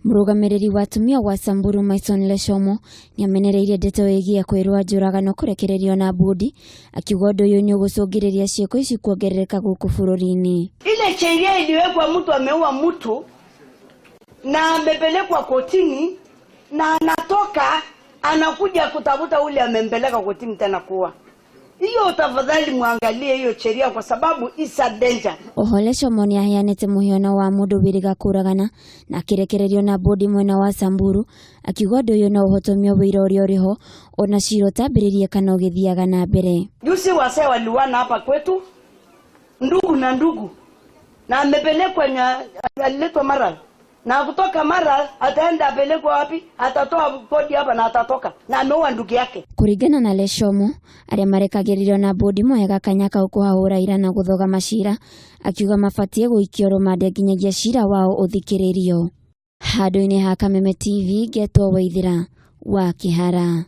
Mũrũgamĩrĩri wa atumia wa Samburu Maison Leshomo nĩamenereirie ndeto ĩgiĩ kwĩrwo njũragano kũrekererio na mbũndi, akiuga ũndũ ũyũ nĩũgũcũngĩrĩria ciĩko ici kuongerereka gũkũ bũrũri-inĩ. Ile sheria iliwekwa, mtu ameua mtu na amepelekwa kotini na anatoka anakuja kutafuta ule amempeleka kotini tena kuwa hiyo. Tafadhali muangalie hiyo sheria kwa sababu is a danger. Oho Leshomo nĩaheanĩte mũhiano wa mũndũ wĩrĩga kũragana na akĩrekererio na mbũndi mwena wa Samburu, akiuga ũndũ ũyũ no ũhotomio wĩira ũrĩa ũrĩho ona cira ũtambĩrĩrie kana ũgĩthiaga na mbere. Juzi wasee waliuana hapa kwetu, ndugu na ndugu, na amepelekwa aliletwa Maralal, na kutoka Maralal ataenda apelekwa wapi? Atatoa kodi hapa na atatoka na ameua ndugu yake. Kũringana na Leshomo, arĩa marekagĩrĩrio na mbũndi moyaga kanya kau kũhahũra ira na gũthoga macira, akiuga mabatiĩ gũikio rũmande nginyagia cira wao ũthikĩrĩrio. Handũ-inĩ ha Kameme TV, ngetwo Waithĩra wa Kĩhara.